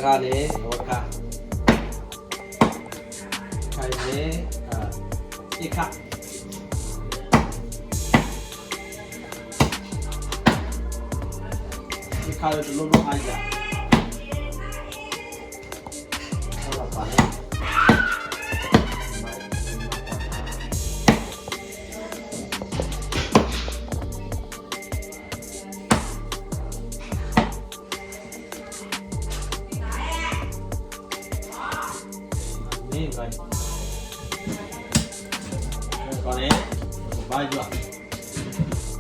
တခါန့ၣ် အဝဲတခါ, တခါအံၤန့ၣ် အ့ၣ်ခါ, အ့ၣ်ခါလၢတလိၣ်လိၣ်အါယၤ မ့ၢ်ကီးန့ၣ် ကဘၣ်ယွၤ, ယွၤလၢ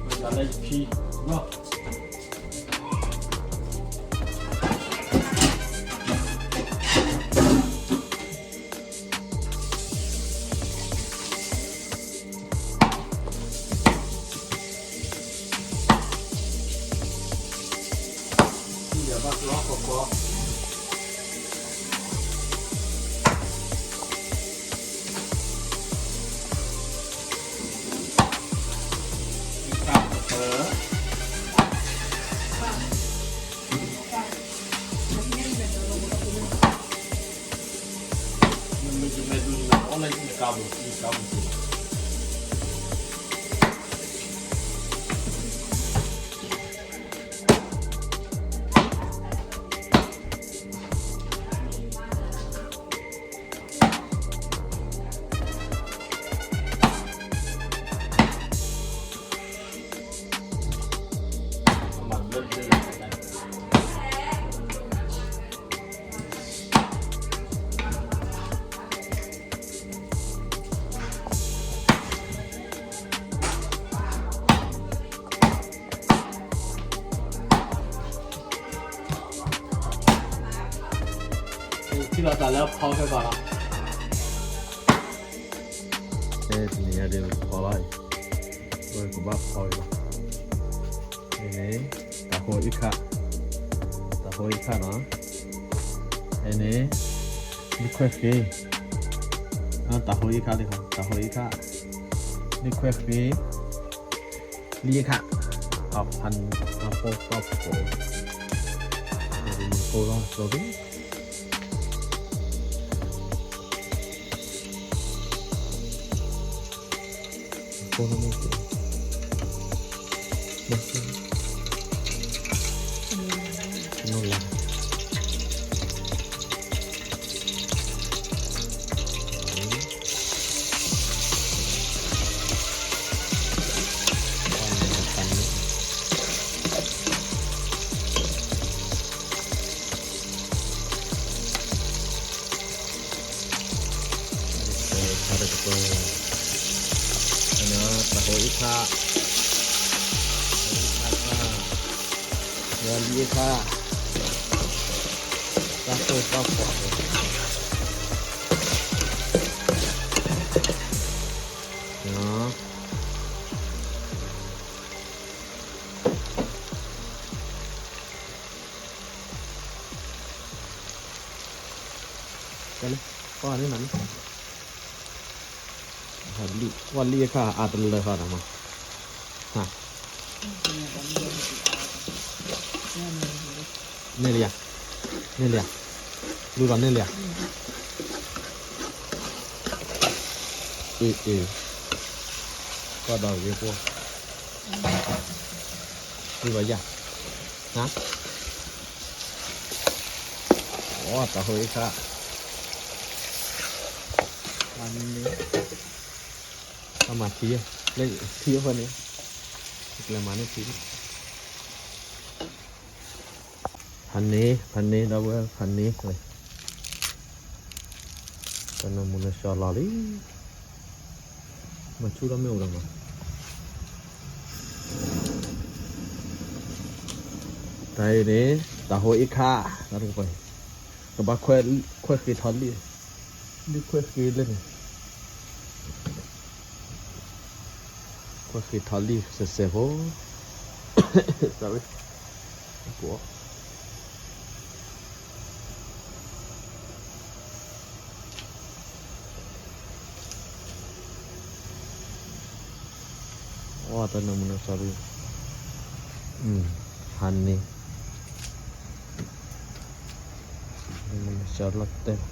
ယဖံဘျီ ယဘၣ်ကျီဃီဃီ, တၢ်ပၢ ထံၣ်လီၤသးလၢဖီခဲကီးလီၤ. တနံၤညါဒ်ဖီလီၤအံၤ, ဝဲကဘၣ်ဖီအံၤလီၤ. အန့ၣ် တၤဟိအ့ၣ်ခါ, တၤဟိအ့ၣ်ခါနီၤ. အန့ၣ် လံၣ်ခွဲၣ်ဃ့, တၤဟိအ့ၣ်ခါလံ, တၤဟိအ့ၣ်ခါ, လံၣ်ခွဲၣ်ဃ့, လံၣ်အ့ၣ်ခါ, အဖၣ်, အဖိသၣ်ဖိ, ဖိလီၤ sorry. တၢ်ဟိအ့ၣ်ခါ, တၢ်ဟိအ့ၣ်ခါ, လံၣ်အ့ၣ်ခါ, တၢ်ဖိသၣ်ဖိ ကွၢ်လံ, ကွၢ်လံ, ကွၢ်လံအခါအါတလၢဃီဒီးမး, န့ၢ်လံဧါ, န့ၢ်လံဧါ, လူၤဒီးန့ၢ်လံဧါ, အ့ၣ်အ့ၣ်, ကွၢ်ဒီးဂ့ၤဖိ, လူၤဒီးယၤ, န အိ တၢ်ဟိအ့ၣ်ခါ, အမၤထံ, လၢထံအဃိန့ၣ်, ကျဲမၤန့ၢ်ထံ, ဖးန့ၢ်, ဖးန့ၢ် ဒီပုၢ်ဝဲၢ် ဖးန့ၢ်ဝဲ, တၢ်နၢမူနၢဆှီလီၤလံ. မၤဆူၣ်ထီၣ်မ့ၣ်အူလီၤမး, တၢ်အံၤန့ၣ် တၢ်ဟိအ့ၣ်ခါ, ကဘၣ်ခွဲးဃ့ထီၣ်လံ, လံၣ်ခွဲးဃ့လၢန့ၣ်, ခွဲးဃ့ထီၣ်လံစဲးစဲးဖိ, အိ တၢ်နၢမူနၢဆှီလံ, ဖးန့ၢ်, ကၠီလီၤတဲာ်,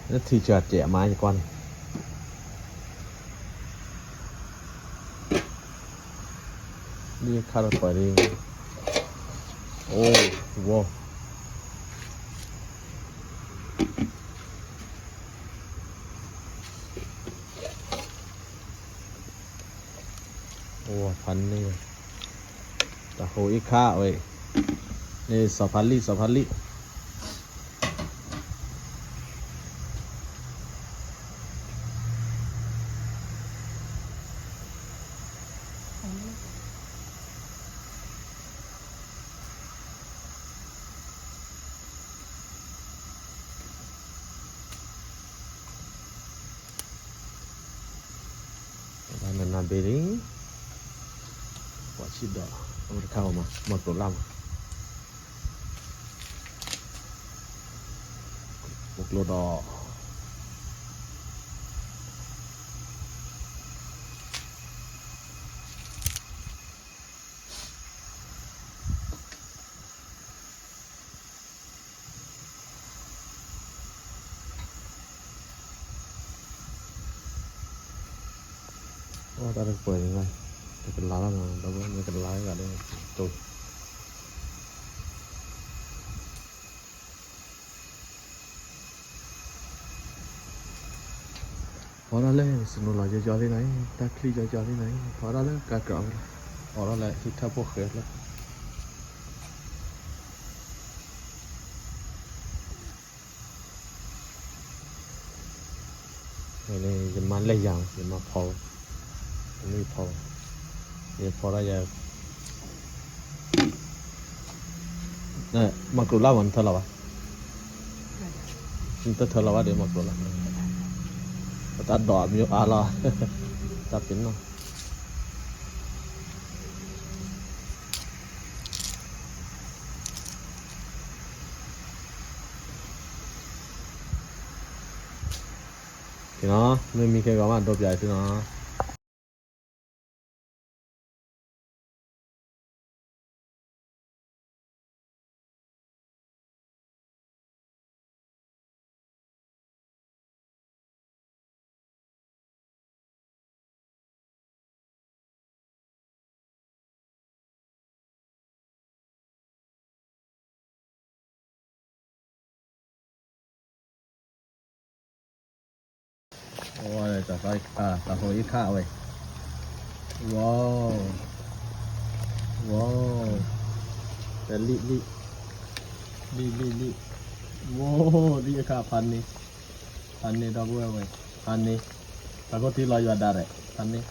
နထံၣ်စှၤတစဲးမး ယကွၢ်န့ၣ်, ဒ်ခါတပှဲၤဒ်, အိၣ်, ဝီ အိၣ်ဖးန့ၢ်, တၢ်ဟိအံၤခါဝဲ, န့ၣ်စီၤဖးလံၣ် စီၤဖးလံၣ်. နနဘ့ၣ်လံ, ပှၤဆံးဒီး, အဝဲတခါအီၤမး မၤကျိၤလၢ်မး, မၤကျိၤဒီး အတၢ်တကပၤန့ၣ်, တကလၤလီၤ, ဒီးမ့ၢ်ကလၤဂၤလၢတိၤ ဖီဒၣ်လၢ စနိလီၤယီယီလံနၤ, တၢ်ချံယီယီလံနၤ, ဖီဒၣ်လၢကါကြးဝဲလီၤ, ဖီဒၣ်လၢဟံၣ်ထၢၣ်ဖိဃဲလီၤ. ယမၤလဲၢ်ယၤ, ယမၤဖီ, ယမၤဖီ, ယဖီဒၣ်ယၤ, မၤကျိၤလၢ်မး နထၢလီၤဘၣ်, နတထၢလီၤဘၣ်ဒီး မၤကျိၤလၢ်, ပတၢ်ဒိးအမံၤအါလီၤ, တၢ်ပ့ၤနီၣ် နီၤ, မ့ၢ်မံခဲဂီၤမး ဒိပၠးသုနီၤ. တၢ်ဟိအံၤခါဝဲ, ဝီ, ဝီ, တလံၣ်လံၣ်, လံၣ်လံၣ်လံၣ်, ဝီ, ဒ်အခါဖးန့ၣ်, ဖးန့ၣ်ဒီပုၢ်ဝဲၢ်, ဖးန့ၣ်, တၢ်ကိၢ်ထံလီၤယွၤဒၣ်ရဲၣ်, ဖးန့ၣ်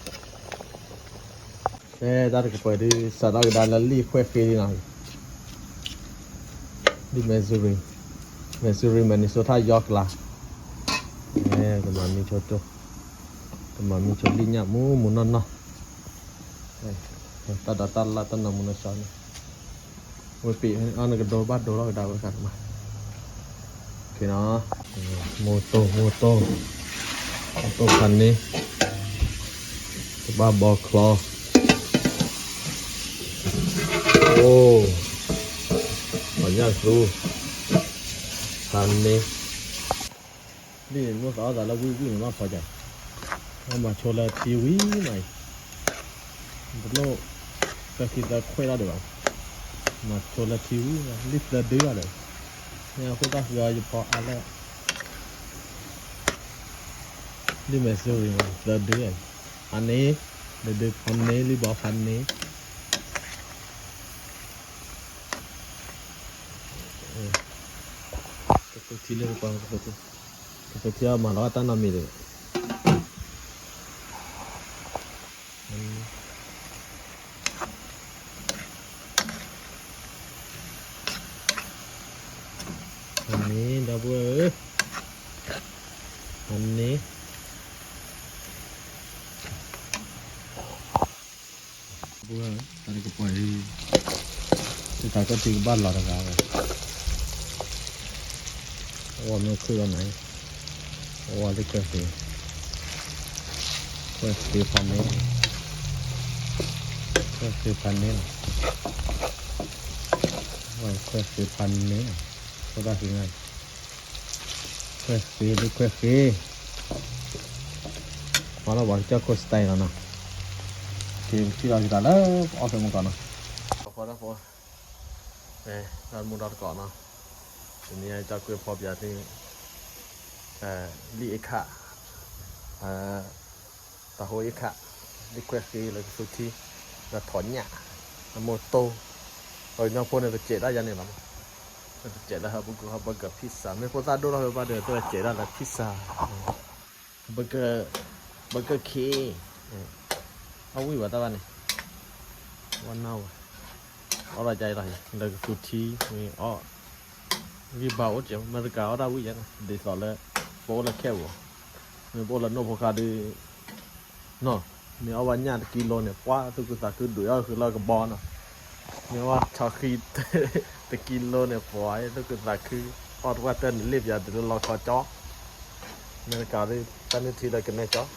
ဖဲတၢ်တကပၤဒုး စးထီၣ်ကဒါလၢလံာ်ခွဲၣ်ဃ့လံနီၤ, လံာ် Missouri, Missouri Minnesota ယီကျါ, တမၤမံဆိတိၢ်, တမၤမံဆိလံာ်ညၣ်မူမူနီၢ်နီၢ်, တၢ်ဒီးတၢ်လၢ်တၢ်နီၢ်မူနီၢ်ဆှီန့ၣ်, ဝဲပ့ၤအီၤနကဒိဘၣ်ဒိလီၤကဒါဝဲဃးမး, မိၢ်တိၢ် မိၢ်တိၢ်, မိၢ်တိၢ်ဖးန့ၣ်, တဘၣ်ဘီချီ, အိၣ်, ပှၤညၣ်သူ, ဖးန့ၣ်, လံာ်န့ၣ် မိၢ်သးအီၣ်သးလၢဝံၣ်ဝံၣ်န့ၣ် ဘၣ်ဖီကၢ်, မၤဆိလၢထံဝံၤမးအံၤ, တလိၣ် သၢခံသၢခွဲးတၢ်ဒံးဘၣ်, မၤဆိလၢထံဝံၤ လံာ်သၢဒုလီၤဒီး, မ့ၢ်အဃိတၢ်ဃုအီၤယဖီအါလၢ လံာ် Missouri မး သၢဒု, ဖးန့ၣ်, ဒုဒုဖးန့ၣ် လံာ်ဘီဖးန့ၣ်, ကသိးထံလၢကပၤ, ကသိးထံအမၤလီၤတၢ်နီတမံၤဒီး ဖးန့ၣ် ဒီပုၢ်ဝဲၢ်ဧၢ, ဖးန့ၣ်, ဒီပုၢ်ဝဲၢ်ဧၢ, တၢ်တကပၤအံၤ တၢ်ကိၢ်ထံကဘၣ်လီၤတဂၤဝဲ, အဝဲမ့ၢ်ခုၣ်လီၤနၤ, အဝဲလၢခွဲးဃ့, ခွဲးဃ့ဖးန့ၣ်, ခွဲဃ့ဖးန့ၣ်လီၤ, ခွဲဃ့ဖးန့ၣ်လီၤ, ဖိသၣ်ဃ့, ခွဲဃ့ဒုးခွဲဃ့, မၤလီၤပှၤကစၢၢ်ခိၣ် style လီၤနီၤ, ကထံၣ်လီၤက့ၤသးလၢပအီၣ်ဖဲမုၢ်ကီးနီၤ, ဖိဒၣ်ဖိ, ဒီမူဒီတကိးနီၤ, တနံၤအံၤကကွဲဖီပၠးသု, လံၣ်အ့ခၣ် တၢ်ဟိအ့ခၣ်, ဒုးခွဲဃ့လၢကသူထံ, လၢထိးညၣ်, အမိၢ်တိ, ပှၤကညီဖိန့ၣ် တစဲးဒၣ်ယၤန့ၣ်လီၤ, တစဲးဒၣ်ဟဲပူၤကွံာ်ဟဲ burger pizza, မ့ၢ်ဖိသၣ်ဒိၣ်ထီၣ်ဖဲဘၣ်ဒီး တစဲးဒၣ်လၢ pizza, burger, burger king, အဝံၣ်ဝဲတၢ်ဘၣ်န့ၣ်, ဝဲနၢ်ဝဲ, အီၣ်ဒၣ်ကါအံၤလီၤ, လၢကသူထံ, အီၣ် ဂံၢ်ဘါအိၣ်ကဲး အမဲရကၤအီၣ်တၢ်ဝံၣ်ယဲန့ၣ် ဒ်သိးလၢ ပအိၣ်လၢခဲပူၤ, မ့ၢ်ပအိၣ်လၢနိၣ်ဖိခါဒုး, နီၤ, မ့ၢ်အီၣ်ဘၣ်ညၣ်တကံလိန့ၣ် ပှၤသူၣ်ခုသးခုဒုးအီၣ်ဃုာ်လၢကဘီနီၤ, မ့ၢ်အီၣ်ဘၣ်ဆီဃံ တကံလိန့ၣ် ပှၤသူၣ်ခုသးခု, အီၣ်တဝၣ်တၢၢ်န့ၣ် လ့ၣ်ပၠးတုၤလၢလီခီကၠီ, အမဲရကၤဒုး တၢ်နုၢ်ထံလၢကနဲကၠီ,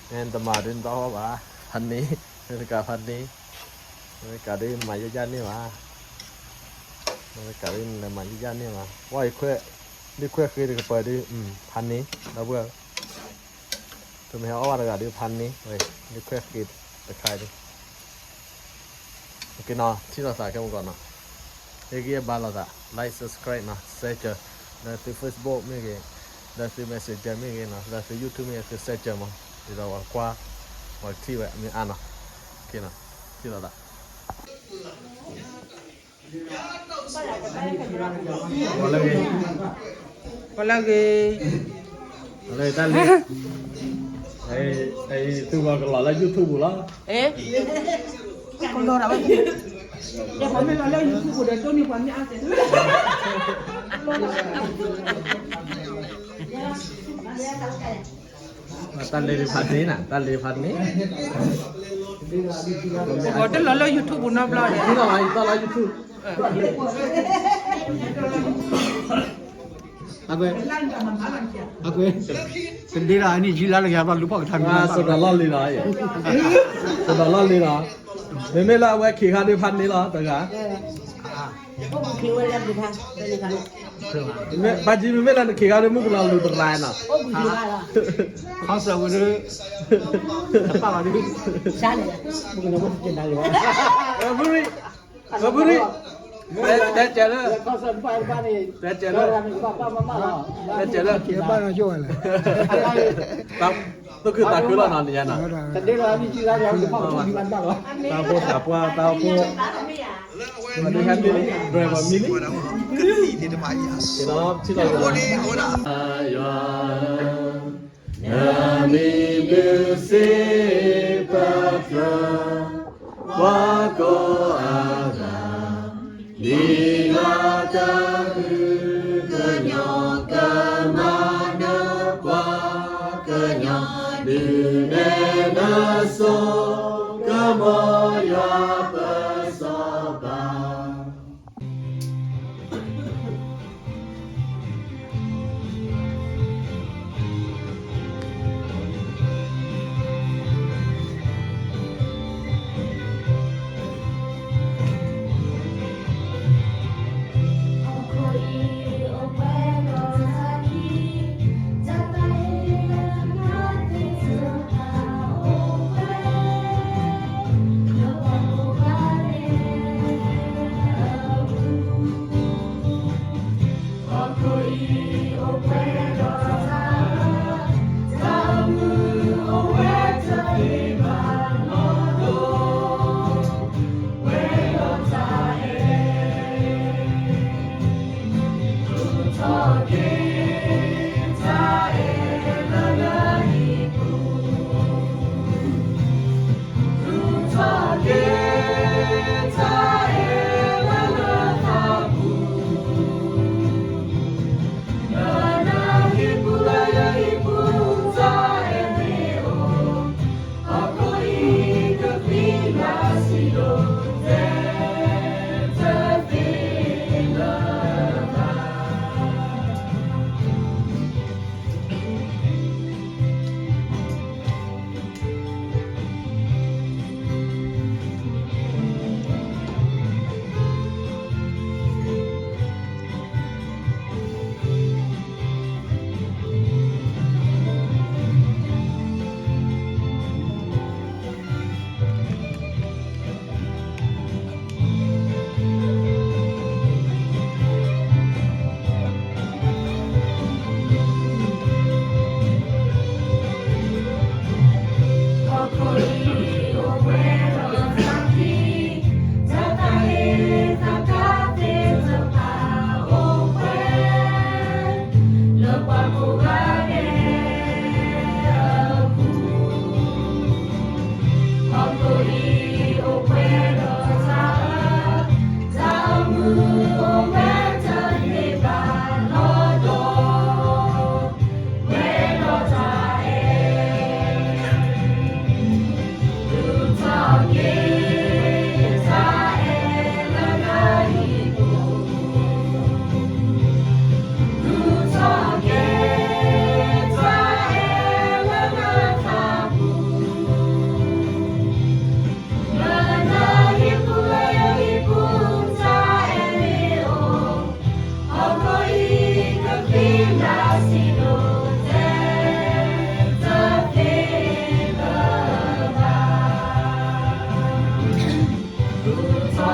မ့ၢ်တမၤဒုးနတအီၣ်ဘၣ်, ဖးန့ၢ်, အမဲရကၤဖးန့ၢ်, အမဲရကၤဒုးမၤယဲၢ်ယဲၢ်န့ၢ်ဘၣ် အမဲရကၤဒုးနမၤယဲၢ်ယဲၢ်န့ၢ်ဘၣ်, ဝဲခွဲ, ဒုးခွဲဃ့တကပၤဒုး, ဖးန့ၢ်, ဒီပုၢ်ဝဲၢ်, ပမ့ၢ်ဟဲအီၣ်ဘၣ်တဂၤဒုးဖးန့ၢ်, ဒုးခွဲဃ့တခါဒုး, ထံၣ်လိာ်သးခဲမုၢ်ကီးနီၤ, ဟ့ၣ်ဂံၢ်ဘါလိာ်သး, like, subscribe နီၤ, share လၢသု Facebook မ့ၢ်ဂ့ၤ, လၢသု Messenger မ့ၢ်ဂ့ၤနီၤ, လၢသု YouTube မ့ၢ်ဂ့ၤ သု share မး, ဒ်သိးပှၤကွၢ်, ပှၤထံၣ်ဝဲမ့ၢ်အါနီၤ, ထံၣ်လိာ်သး ပှၤလၢဂ့ၤ, ပှၤလၢဂ့ၤ, လၢတၢ်လၢ, သုဂီၤကလီၤလၢ YouTube ပူၤလီၤ, ကလီၤဒၣ်ဝဲ, ပှၤမ့ၢ်လီၤလၢ YouTube ပူၤဒီး တိၢ်န့ၢ်ပှၤမ့ၢ်အါ, တၢ်လၢဖးန့ၢ်နၤ, တၢ်လၢဖးန့ၢ်, ပှၤတလီၤလၢ YouTube ပူၤနီတဘျီဒီး, ထံၣ်လီၤဘၣ် ယတီၢ်လီၤ YouTube, အကွဲ, အကွဲ, တဒ့ဒီးအနံၣ်ယံလါလၢကယၤဘျီလူၤဖီၣ်ကထါမံၤ, စိၤဒီးလီၢ်လံလီၤ, စိၤဒီးလီၢ်လံလီၤ, မ့မ့ၢ်လၢအဝဲခံဂၤဒုးဖးန့ၢ်လီၤ တဂၤ ဘၣ်ကံ မ့မ့ၢ်လၢနခံဂၤဒုး မုၣ်ကနီၤလူၤတရါနီၤ, ခီစၢၤဝဲဒုး, တပၣ်ဘၣ်ဒုး, ဘုရံ, ဘုရံ, တဲတဲလၢ, တဲတဲလၢ, တဲတဲလၢ, ဘၣ်နီၤယိၣ်ဝဲလဲၣ်, သူၣ်ခုသးခုလီၤနီၤ နယါနီၤ, တၢ်အိၣ်ဖှိၣ်သးပှၢ် တၢ်အိၣ်ဖှိၣ်, မ့ၢ်န့ၣ်, ဒြဲၣ်မံၤန့ၣ်, ကလံၤန့ၣ်တမၤအံၤ, ယွၤဧၢ, နမံၤဘျုးစ့ၢ်ပတြၢၤ, ပှၤကိးဂၤဒဲး, ဒ်နတၢ်ဃုကညီၤကမၤနၢၤပှၤကညီ, ဒုးနဲၣ်နစိကမီၤ ယွၤပစီၤပၤ.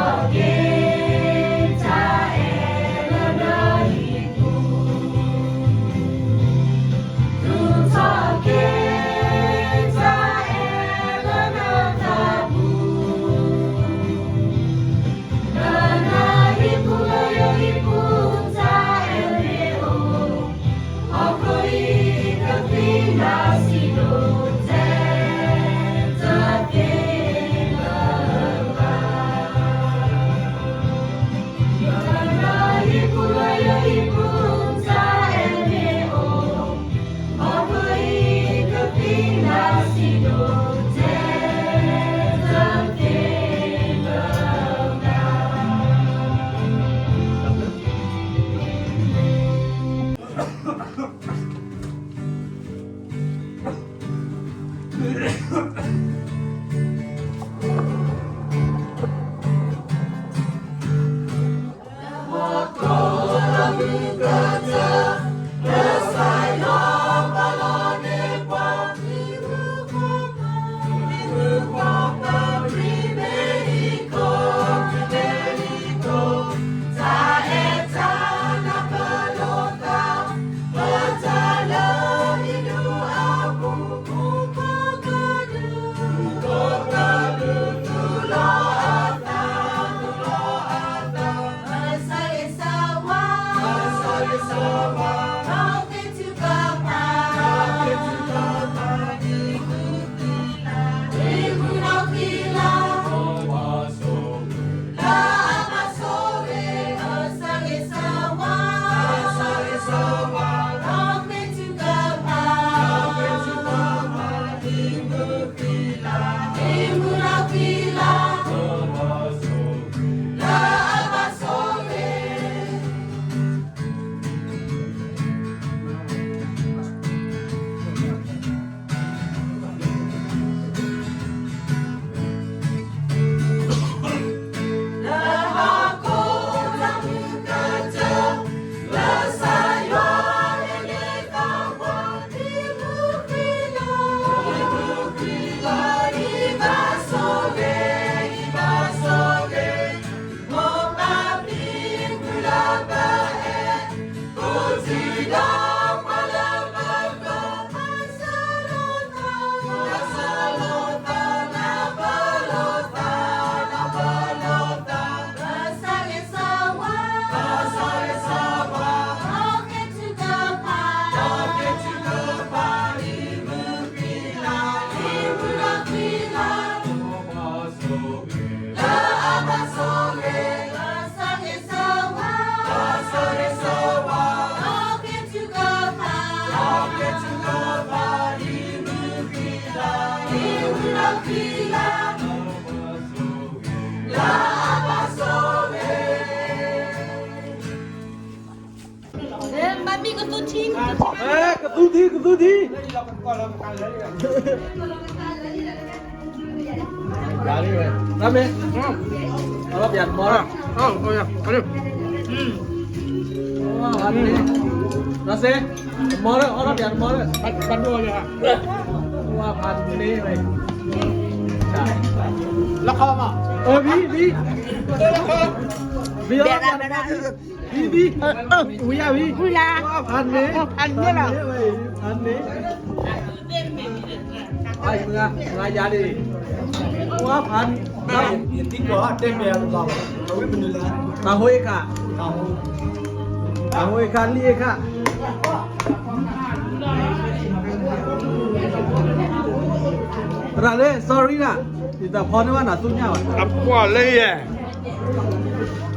ကသူထံ ကသူထံ ကသူထံ တၢ်မ့ၢ် အီၣ်ဘၣ်ပျၢ်တမီၤလၢ တၢ်စဲ တမီၤလၢ အီၣ်ဘၣ်ပျၢ်တမီၤလၢ ဝါဖးန့ၢ်ဝဲ လီၤခီမး အၢ ဘံ ဘံ ဘံ အီၣ်ဘၣ်ပျၢ်တမီၤ ဘံ ဘံ ဝံၤယၤဝံၤ ဝံၤလၢ ဖးန့ၢ် ဖးန့ၢ်လီၤ ဖးန့ၢ် ဖးန့ၢ် အမုၢ်ဂၤ မုၢ်ဂၤယၤလံ ဝါဖးန့ၢ် တၢ်ဟိအခါ တၢ်ဟိအခါလံအခါ သရၣ်လၢ sorry နၤ ယတဖီန့ၢ်ဘၣ်နၤသူညါဘၣ် အပှၤလၢယဲ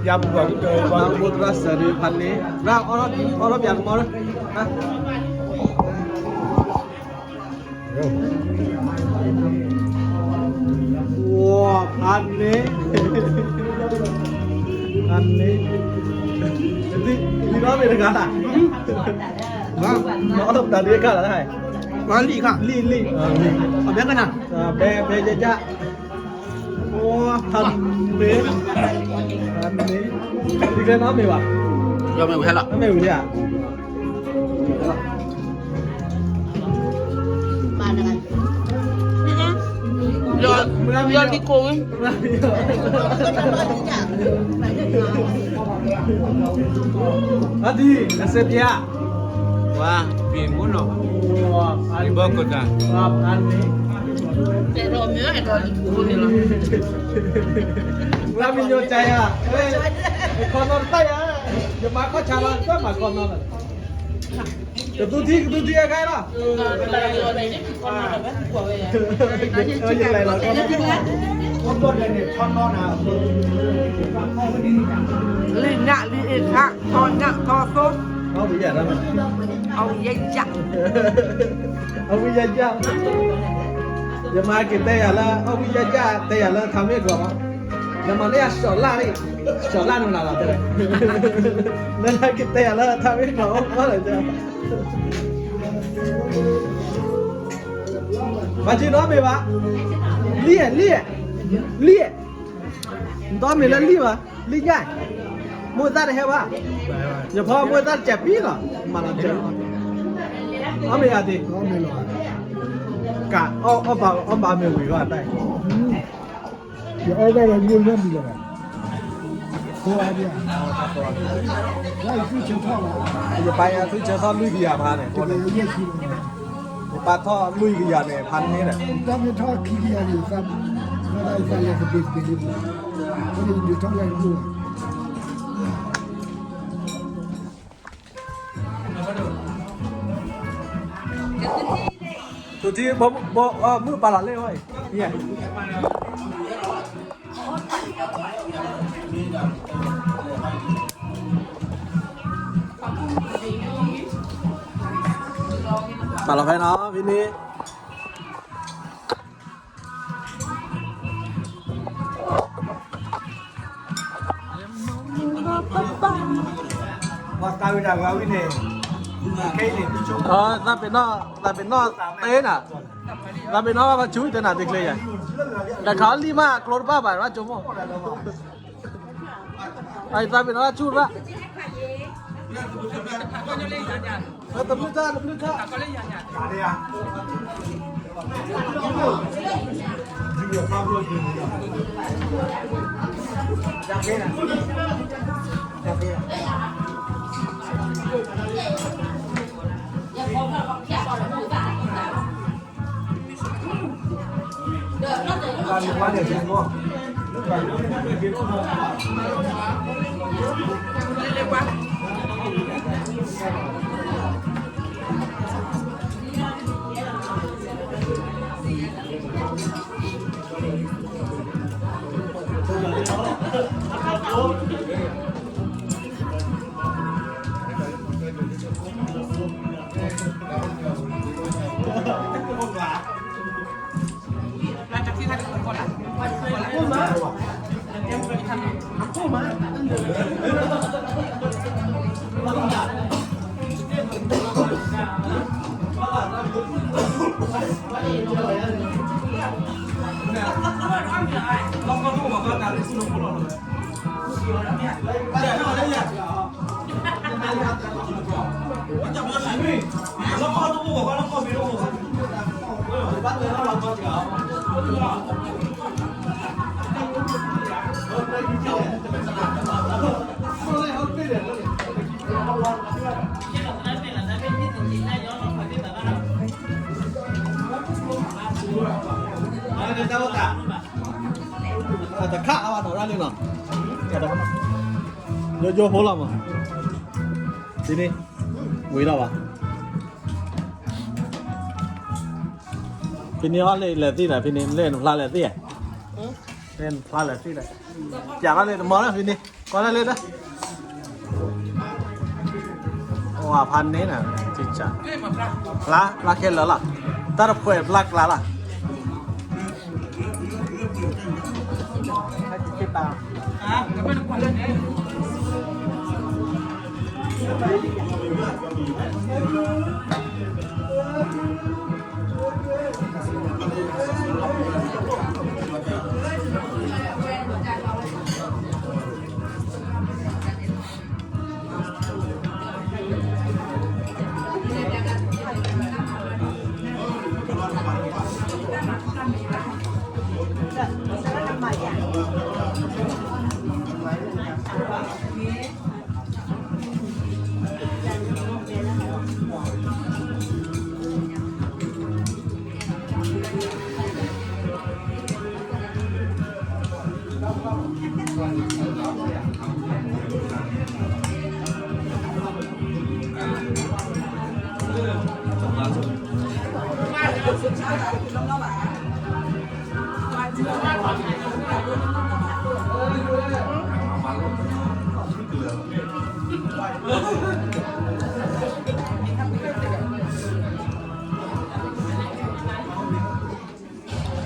ယၤပှၤကတၢၢ်ဘၣ် ဘိသရၣ်စၢၤဒုးဖးန့ၢ် ရၣ်အီၣ်ထီၣ်ပျၢ်တမီၤလၢ ဝါ ဖးန့ၢ် ဖးန့ၢ် ဒ်ဒီးမ့ၢ်တဂၤလၢ် အီၣ်ထီၣ်ပတၢ်ဒုးအခါလၢ် လံၣ်အခါ လံၣ် လံၣ် အဘဲကနၣ် ဘဲ ဘဲယဲယဲ အိ ဖးန့ၢ် ဖးန့ၢ် ဒ်လဲၣ်နီတမ့ၢ်ဘၣ် မ့ၢ်ဝံၤလံဧါ မ့ၢ်တဂၤ လီၤလံကိၣ်ဝဲ, အဒံ အစဲးပျါ, ဝါ ပံၤမူနီၤ, အဘီကတၢၢ်, တဲဒီးမ့ၢ်အဲၣ်ဒိးလံကိၣ်န့ၣ်လီၤ, ဝါမံၤညိၣ်တၢ်ယၤ, ခီနီတၢ်ယၤ, ယမၤခီၣ်ဆါလီၤ တၢ်မၤခီနီလီၤ. ကသူထံ ကသူထံအခါလီၤ, ယလဲၤလီၤ, လံာ်ညၣ်လံာ်အ့ၣ်ခါ ထီညၣ်ထီသိ, အီၣ်ဝံယၤယၤ, အီၣ်ဝံယၤယၤ, ယမၤက့ၤတဲယၤလၢ အီၣ်ဝံယၤယၤ တဲယၤလၢထါမ့ၢ်ကီးလီၤ, နမၤန့ၢ်အစီၤလၣ်န့ၣ်, စီၤလၣ်န့ၣ်မနုၤလီၤတဲ, နက့ၤတဲယၤလၢထါမ့ၢ်ကီးအီၣ်လီၤတဲ ဘၣ်ဆ့နီတမံၤဘၣ်, လံၣ်, လံၣ်, လံၣ်, နတမ့ၢ်လၢလံၣ်ဘၣ်, လံၣ်ညါ, မိၢ်သၣ်တဟဲဘၣ်, ယဖီမိၢ်သၣ်တစဲးပံလီၤ, မၤလီၤစဲး, အီၣ်မ့ၢ်ယၤသ့, ကး, အီၣ်ဘၣ်မ့ၢ်ဝံၤဘၣ်တၢ် ယအီၣ်ဘၣ်ဒီးမိၢ်လၢမံၤလီၤဘၣ်, ယပာ်ယၤသူဆၢထီၣ်လွံၢ်ကယၤဖးန့ၣ်, ယပာ်ထီၣ်လွံၢ်ကယၤန့ၣ် ဖးန့ၣ်ဒီး, တၢ်မ့ၢ်ထီၣ်ခံကယၤန့ၣ် ဖးန့ၣ်ဒီး, မ့ၢ်ဒၣ်ယသးလဲၤကဘ့ၣ်ကဘ့ၣ်လံမး, အဃိန့ၣ်ယဒုးထီၣ်လဲၤကဘ့ၣ် သုထံ မုၢ်ပာ်လီၤလၢအံၤ, ပာ်လီၤဖဲနီၤ ဖဲန့ၣ် ပှၤကးဝံၤတၢ်ဂၤဝံၤန့ၣ်, သးပ့ၤနီၣ်, သးပ့ၤနီၣ်တဲနၤ, သးပ့ၤနီၣ်ဘၣ်ဆူၣ်တဲနၤတကျ့ယၤ, တၢ်ခးလံၢ်မးကျိတဘၣ်ဘၣ်ဘၣ်ကၠိမိၢ်, သးပ့ၤနီၣ်ဆူၣ်ဘၣ် တဘျုးတၢ်, တဘျုးတၢ်, တခါအဝဲထီၣ်ရၣ်လံနီၤ, ယိယိဖိလီၤမး, ဒ်န့ၣ်, ဝံၤလီၤဘၣ်, ဖဲန့ၣ်အီၤလၢလဲၤသ့ဒီး ဖဲန့ၣ်လၢနဖျါလဲၤသ့, လၢနဖျါလဲၤသ့ဒီး, ပျးထီၣ်လၢတမီၤလၢဖဲန့ၣ်, ကွၢ်လၢလၢဒီး အိၣ်ဖးန့ၣ်နၤ, ဖျါ, ဖျါခဲလၢာ်လီၤ, တၢ်တဖှဲးဖျါကျါလီၤ. တၢ်မ့ၢ်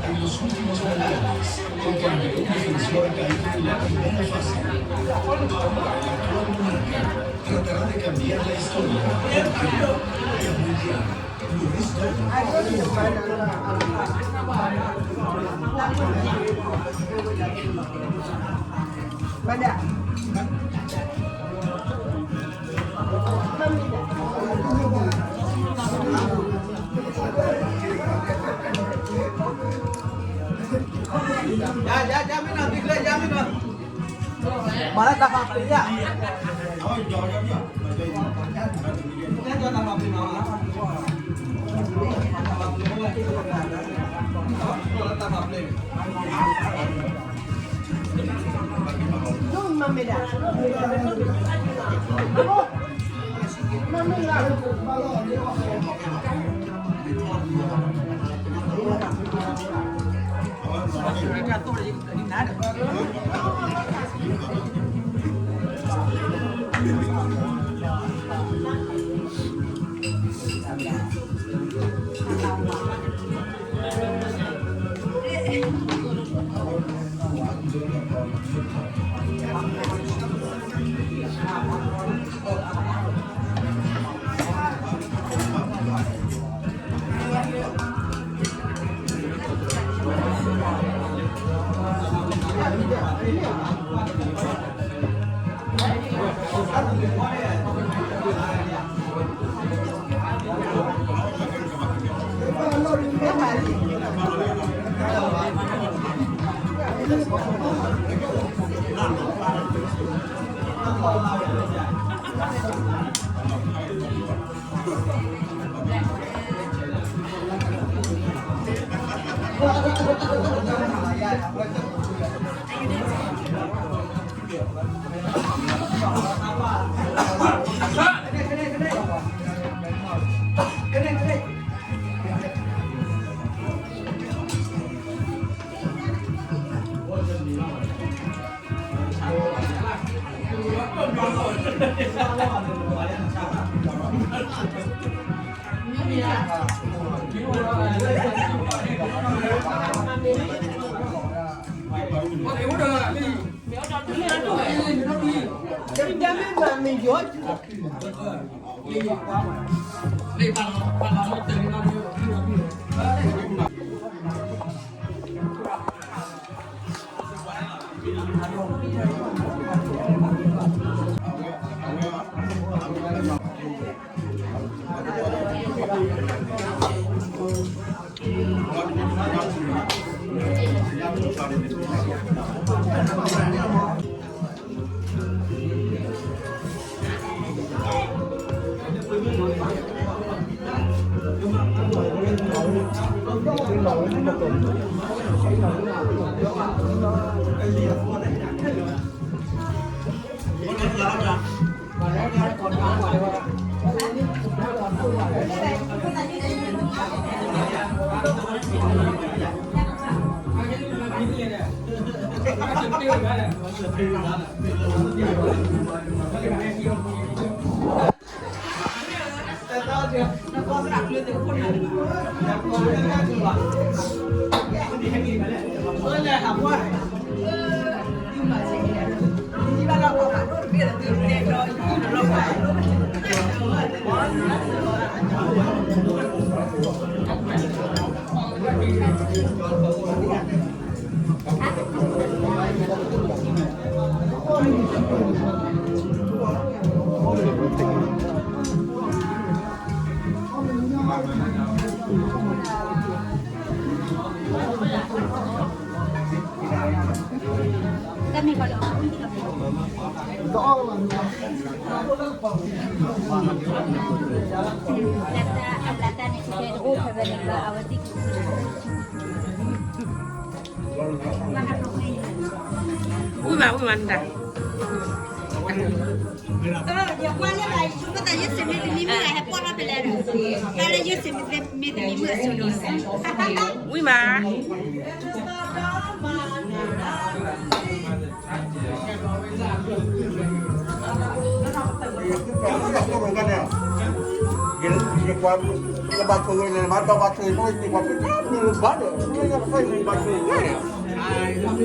En los últimos mundiales, el campeón defensor ha caído en la primera fase. Ahora el actual monarca tratará de cambiar la historia, porque el mundial lo es todo. မၤဝံၣ်မၤနတၢ်, ယကွၢ်လၢယမ့ၢ်တမံၤမ့ၢ်ဟဲပီၢ်ထီၣ်ဖဲလဲၣ်ဒီး, တၢ်လၢယမ့ၢ်တမံၤမ့ၢ်အစိၤဒီး, ဝံၣ်မး အိၣ်လါလါ, သ့ၣ်နီၣ်ထီၣ်က့ၤပှၤ, ပှၤသးဝဲဒၣ်န့ၣ်ဘၣ်ဝဲဒၣ်ပှၤ မ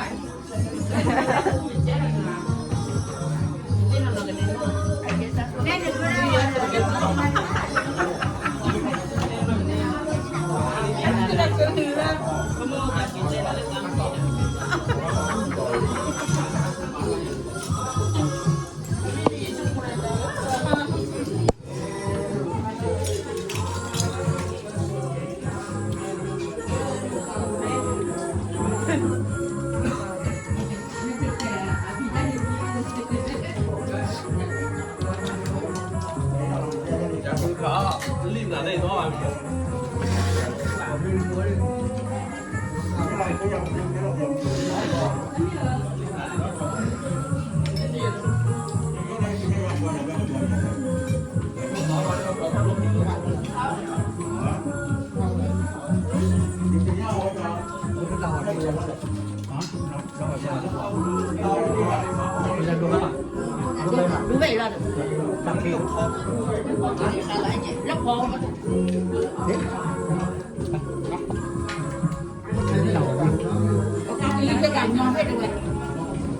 ့ၢ်ဘဲရၣ် ပှၤလၢအမၤသ့ၣ်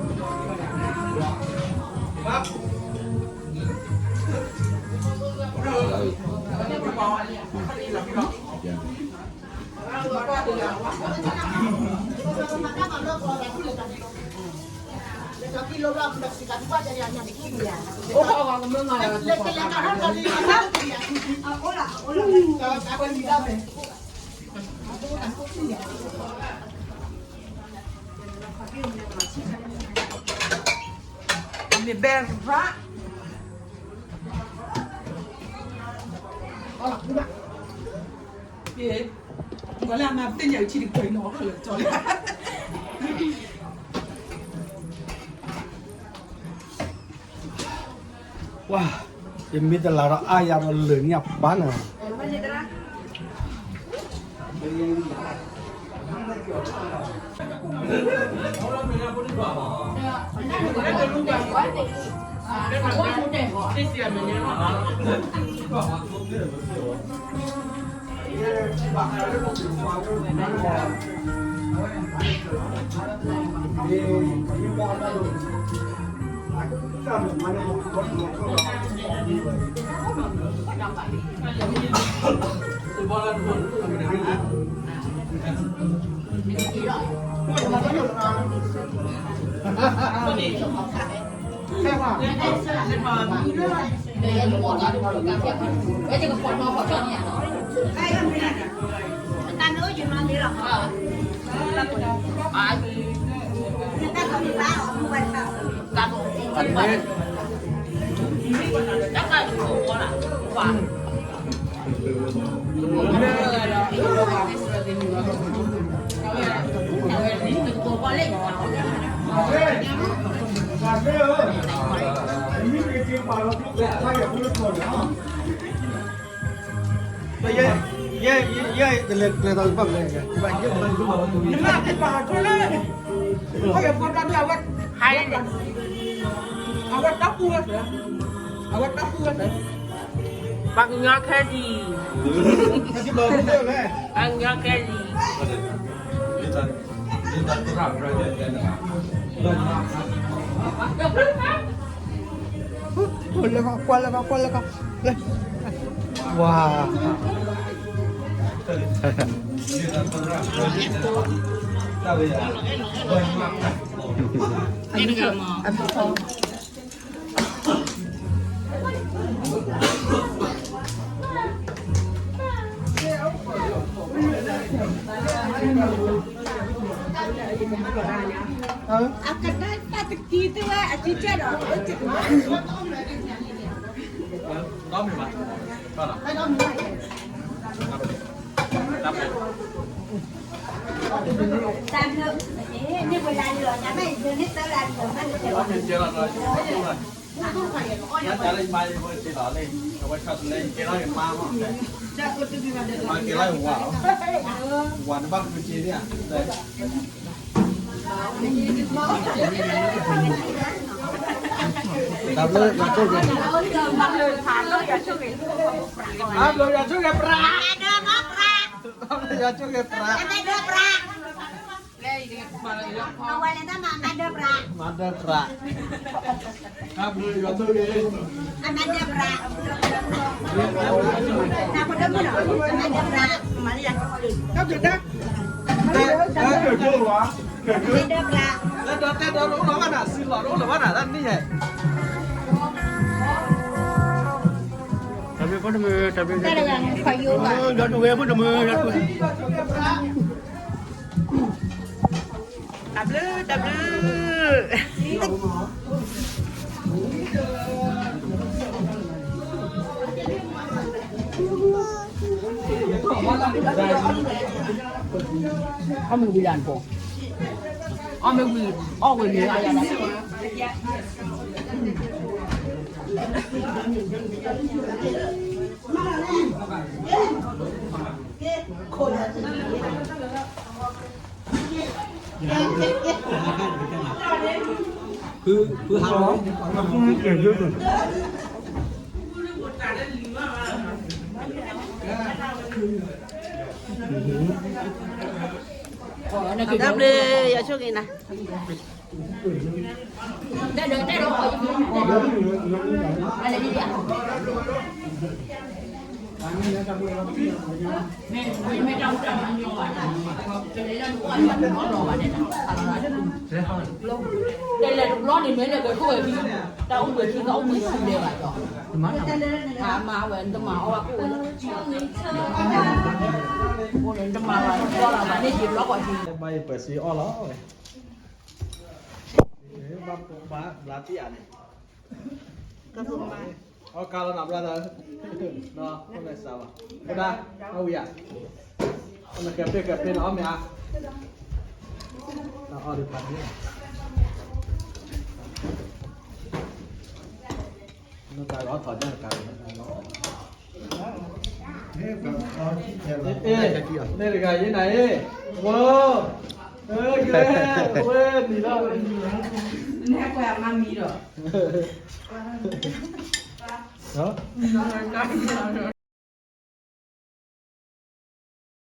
ညါအံၤထံတကွဲးနီၤ ခလၢကၠီလံ ပှၤ ယမ့ၢ်တလၤဒီးအါယၤဒီးလၢာ်န့ၣ်အပၢ်န့ၣ် ယဲ ယဲ ယဲ တလဲၤကျဲၤသးဘၣ်မလဲၣ် နမ့ၢ်ပာ်ထွဲလၢ အဝဲ အဝဲတၢ်ပူၤဝဲစ့ၢ်, အဝဲတၢ်ပူၤဝဲစ့ၢ်, ပှၤကညီခဲလံ, ပှၤကညီခဲလံ, လၢကွၢ်လၢကွၢ်ကွၢ်လၢကွၢ်လၢ, ဝါ အကဒၣ်တၢ်တ ဒီသုဝဲအကြီးကျယ်တော့ ဒီမုၢ်ဘၣ် တၢ်ဘျုး န့ၣ်ဝဲလၢလီၤ တၢ်ဘၣ်ယိၤန့ၣ်သၢလၢလီၤ မ့ၢ်တကဲလီၤ တၢ်လၢယမါယိၤဝဲက့ၤလီၤလံ အဝဲခါဆူလဲကဲလီၤယမါမ့ၢ် မၤကဲလီၤယဝၤလီၤ ဝၤနဘၣ်ဃုက့ၤန့ၣ်ဧါ တၢ်ဘျုးယွၤဆိၣ်ဂ့ၤ တၢ်ဘျုးယွၤဆိၣ်ဂ့ၤပြး တၢ်ဘျုးယွၤဆိၣ်ဂ့ၤပြး မၤဒၢပြး တၢ်ဘျုးယွၤဆိၣ်ဂ့ၤ အမၤဒၢပြး တၢ်ဘျုးဒၢ တၢ်ဘျုးဒၢ တၢ်ဘျုးဒၢ တၢ်ဘျုးဒၢ တၢ်ဘျုးဒၢ တၢ်ဘျုးဒၢ တၢ်ဘျုးဒၢ တၢ်ဘျုးဒၢ တၢ်ဘျုး တၢ်ဘျုး အီၣ်မ့ၢ်ဝံၤလၢနဖိ, အီၣ်မ့ၢ်ဝံၤ အီၣ်ဝဲန့ၣ် ဖု ဖုဟးလီၤ. တၢ်ဘျုး ယွၤဆိၣ်ဂ့ၤနၤ. တဲလဲၤတဘျီန့ၣ် မ့ၢ်လဲၤကထိၣ်ဝဲဖံ, တၢ်အိၣ်ဘှံးထံ တၢ်အိၣ်ဘှံးထံလဲၤဘၣ်ဒီး, မၤဝဲ နတမၤအီၣ်ဘၣ်ကိၣ်ဝဲ, နတမၤဘၣ် နဘျီလီၤဘၣ်န့ၣ် ယဘျီကီးထံ, ဘၣ်ယပၢၤစ့အီၣ်လီၤဝဲ, ဘၣ်ဘျါတံၢ်ဧါန့ၣ် အီၣ်ကါလီၤနၤ brother, နီၢ် အိၣ်မဲာ်စးဘၣ်, အိၣ်ဒၣ် အဝံၤဧါ, နကဲပ့ၢ်ကဲပ့ၢ်နအီၣ်မ့ၢ်ဧါ, နအီၣ်ဒံးဖးန့ၣ်, နတၢ်ဂီၤထီၣ်ညါတကး, အ့ မ့ၢ်တဂၤယဲနၤအ့, ဝဲ, ဝဲနံၤလီၤ, နဟဲကွၢ်အမါမံၤဒီး,